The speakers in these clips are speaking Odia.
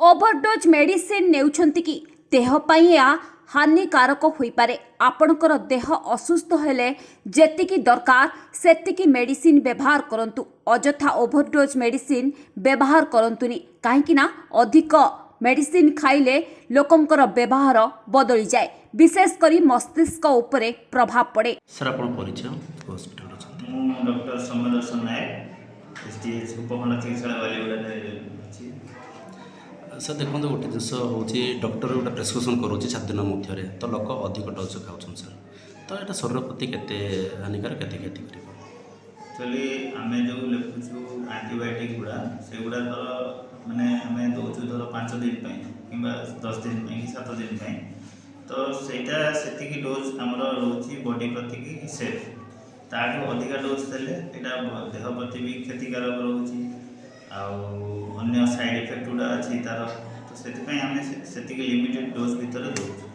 ଓଭରଡୋଜ୍ ମେଡିସିନ ନେଉଛନ୍ତି କି? ଦେହ ପାଇଁ ଏହା ହାନିକାରକ ହୋଇପାରେ। ଆପଣଙ୍କର ଦେହ ଅସୁସ୍ଥ ହେଲେ ଯେତିକି ଦରକାର ସେତିକି ମେଡିସିନ ବ୍ୟବହାର କରନ୍ତୁ। ଅଯଥା ଓଭରଡୋଜ୍ ମେଡିସିନ ବ୍ୟବହାର କରନ୍ତୁନି, କାହିଁକି ନା ଅଧିକ ମେଡିସିନ ଖାଇଲେ ଲୋକଙ୍କର ବ୍ୟବହାର ବଦଳିଯାଏ, ବିଶେଷ କରି ମସ୍ତିଷ୍କ ଉପରେ ପ୍ରଭାବ ପଡ଼େ। ସାର୍, ଆପଣ ପରିଚୟ, ହସ୍ପିଟାଲରେ ଅଛନ୍ତି? ମୁଁ ଡକ୍ଟର ସୌମ୍ୟଦର୍ଶନ ନାୟକ, SDH ଉପଖଣ୍ଡ ଚିକିତ୍ସାଳୟ, ବାଲିଗୁଡ଼ାରେ ଅଛି। ସାର୍, ଦେଖନ୍ତୁ, ଗୋଟେ ଜିନିଷ ହେଉଛି, ଡକ୍ଟର ଗୋଟେ ପ୍ରେସକ୍ରିପସନ୍ କରୁଛି 7 ଦିନ ମଧ୍ୟରେ, ତ ଲୋକ ଅଧିକ ଡୋଜ୍ ଖାଉଛନ୍ତି ସାର୍। ତ ଏଇଟା ଶରୀର ପ୍ରତି କେତେ ହାନିକାରକ, କେତେ କ୍ଷତି କରିବ? ଆକ୍ଚୁଆଲି ଆମେ ଯେଉଁ ଲେଖୁଛୁ ଆଣ୍ଟିବାୟୋଟିକ୍ ଗୁଡ଼ା, ସେଗୁଡ଼ାକର ମାନେ ଆମେ ଦେଉଛୁ ଧର 5 ଦିନ ପାଇଁ କିମ୍ବା 10 ଦିନ ପାଇଁ କି 7 ଦିନ ପାଇଁ। ତ ସେଇଟା ସେତିକି ଡୋଜ୍ ଆମର ରହୁଛି ବଡି ପ୍ରତିକି ସେଫ୍। ତାଠୁ ଅଧିକା ଡୋଜ୍ ଦେଲେ ଏଇଟା ଦେହ ପ୍ରତି ବି କ୍ଷତିକାରକ ରହୁଛି ଆଉ ଅନ୍ୟ ସାଇଡ଼୍ ଇଫେକ୍ଟ ଗୁଡ଼ା ଅଛି ତା'ର। ତ ସେଥିପାଇଁ ଆମେ ସେତିକି ଲିମିଟେଡ଼ ଡୋଜ୍ ଭିତରେ ଦେଉଛୁ।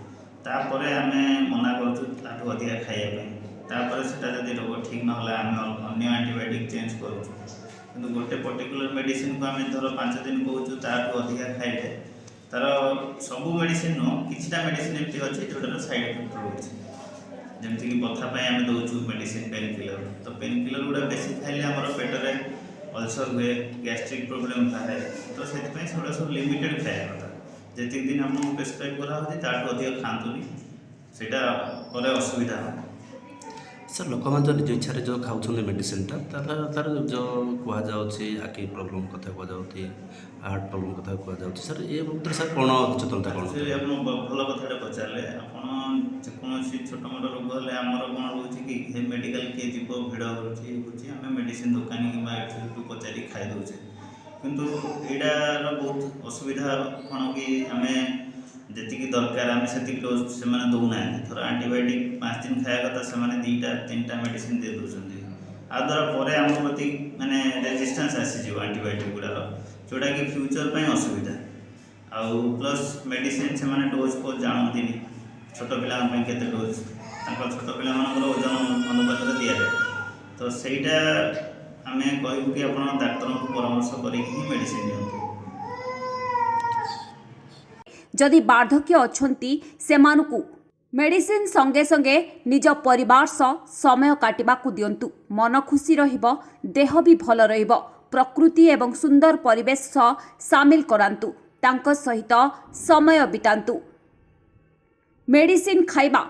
ତାପରେ ଆମେ ମନା କରୁଛୁ ତାଠୁ ଅଧିକା ଖାଇବା ପାଇଁ। ତାପରେ ସେଟା ଯଦି ରୋଗ ଠିକ୍ ନହେଲା, ଆମେ ଅନ୍ୟ ଆଣ୍ଟିବାୟୋଟିକ୍ ଚେଞ୍ଜ କରୁଛୁ। କିନ୍ତୁ ଗୋଟେ ପର୍ଟିକୁଲାର ମେଡ଼ିସିନକୁ ଆମେ ଧର 5 ଦିନ କହୁଛୁ, ତାଠୁ ଅଧିକା ଖାଇଲେ ତାର ସବୁ ମେଡ଼ିସିନ ନୁହଁ, କିଛିଟା ମେଡ଼ିସିନ ଏମିତି ଅଛି ଯେଉଁଟାର ସାଇଡ଼୍ ଇଫେକ୍ଟ ରହୁଛି। ଯେମିତିକି ବଥା ପାଇଁ ଆମେ ଦେଉଛୁ ମେଡ଼ିସିନ ପେନ୍ କିଲର। ତ ପେନ୍ କିଲର ଗୁଡ଼ା ବେଶୀ ଖାଇଲେ ଆମର ପେଟରେ ଅଲସର ହୁଏ, ଗ୍ୟାଷ୍ଟ୍ରିକ୍ ପ୍ରୋବ୍ଲେମ୍ ବାହାରେ। ତ ସେଥିପାଇଁ ସେଗୁଡ଼ା ସବୁ ଲିମିଟେଡ଼ ଖାଇବା କଥା। ଯେତିକି ଦିନ ଆପଣଙ୍କୁ ପ୍ରେସକ୍ରାଇବ୍ କରାହେଉଛି, ତାଠୁ ଅଧିକ ଖାଆନ୍ତୁନି, ସେଇଟା ପରେ ଅସୁବିଧା ହେବ। ସାର୍, ଲୋକମାନେ ଯେଉଁ ନିଜ ଇଚ୍ଛାରେ ଯେଉଁ ଖାଉଛନ୍ତି ମେଡ଼ିସିନଟା, ତାର ଯେଉଁ କୁହାଯାଉଛି, ଆଖି ପ୍ରୋବ୍ଲେମ୍ କଥା କୁହାଯାଉଛି, ହାର୍ଟ ପ୍ରୋବ୍ଲେମ୍ କଥା କୁହାଯାଉଛି ସାର୍, ଏ ବାବଦରେ ସାର୍ କ'ଣ ସଚେତନତା କ'ଣ? ଆକ୍ଚୁଆଲି ଆପଣ ଭଲ କଥାଟେ ପଚାରିଲେ। ଆପଣ ଯେକୌଣସି ଛୋଟ ମୋଟ ରୋଗ ହେଲେ ଆମର କ'ଣ ରହୁଛି କି ହେ ମେଡ଼ିକାଲ କିଏ ଯିବ, ଭିଡ଼ ହେଉଛି, ଇଏ ହେଉଛି, ଆମେ ମେଡ଼ିସିନ ଦୋକାନୀ କିମ୍ବା ଏଠୁ ସେଠୁ ପଚାରିକି ଖାଇ ଦେଉଛେ। କିନ୍ତୁ ଏଇଟାର ବହୁତ ଅସୁବିଧା କ'ଣ କି ଆମେ ଯେତିକି ଦରକାର ଆମେ ସେତିକି ଡୋଜ୍ ସେମାନେ ଦେଉନାହାନ୍ତି। ଧର ଆଣ୍ଟିବାୟୋଟିକ୍ 5 ଦିନ ଖାଇବା କଥା, ସେମାନେ ଦୁଇଟା ତିନିଟା ମେଡ଼ିସିନ ଦେଇ ଦେଉଛନ୍ତି। ଆଉ ଦ୍ୱାରା ପରେ ଆମ ପ୍ରତି ମାନେ ରେଜିଷ୍ଟାନ୍ସ ଆସିଯିବ ଆଣ୍ଟିବାୟୋଟିକ୍ ଗୁଡ଼ାର, ଯେଉଁଟାକି ଫ୍ୟୁଚର୍ ପାଇଁ ଅସୁବିଧା। ଆଉ ପ୍ଲସ୍ ମେଡ଼ିସିନ ସେମାନେ ଡୋଜ୍ ଫୋଜ୍ ଜାଣନ୍ତିନି, ଛୋଟ ପିଲାଙ୍କ ପାଇଁ କେତେ ଡୋଜ୍, ତାଙ୍କ ଛୋଟ ପିଲାମାନଙ୍କର ଓଜନ ଅନୁପାତରେ ଦିଆଯାଏ। ତ ସେଇଟା ଆମେ କହିବୁ କି ଆପଣ ଡାକ୍ତରଙ୍କୁ ପରାମର୍ଶ କରିକି ହିଁ ମେଡ଼ିସିନ ନିଅନ୍ତୁ। ଯଦି ବାର୍ଦ୍ଧକ୍ୟ ଅଛନ୍ତି, ସେମାନଙ୍କୁ ମେଡିସିନ ସଙ୍ଗେ ସଙ୍ଗେ ନିଜ ପରିବାର ସହ ସମୟ କାଟିବାକୁ ଦିଅନ୍ତୁ। ମନ ଖୁସି ରହିବ, ଦେହ ବି ଭଲ ରହିବ। ପ୍ରକୃତି ଏବଂ ସୁନ୍ଦର ପରିବେଶ ସହ ସାମିଲ କରାନ୍ତୁ, ତାଙ୍କ ସହିତ ସମୟ ବିତାନ୍ତୁ। ମେଡିସିନ ଖାଇବା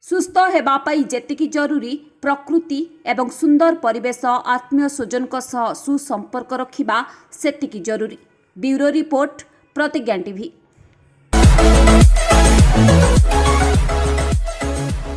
ସୁସ୍ଥ ହେବା ପାଇଁ ଯେତିକି ଜରୁରୀ, ପ୍ରକୃତି ଏବଂ ସୁନ୍ଦର ପରିବେଶ, ଆତ୍ମୀୟ ସ୍ୱଜନଙ୍କ ସହ ସୁସମ୍ପର୍କ ରଖିବା ସେତିକି ଜରୁରୀ। ବ୍ୟୁରୋ ରିପୋର୍ଟ, ପ୍ରତିଜ୍ଞା ଟିଭି।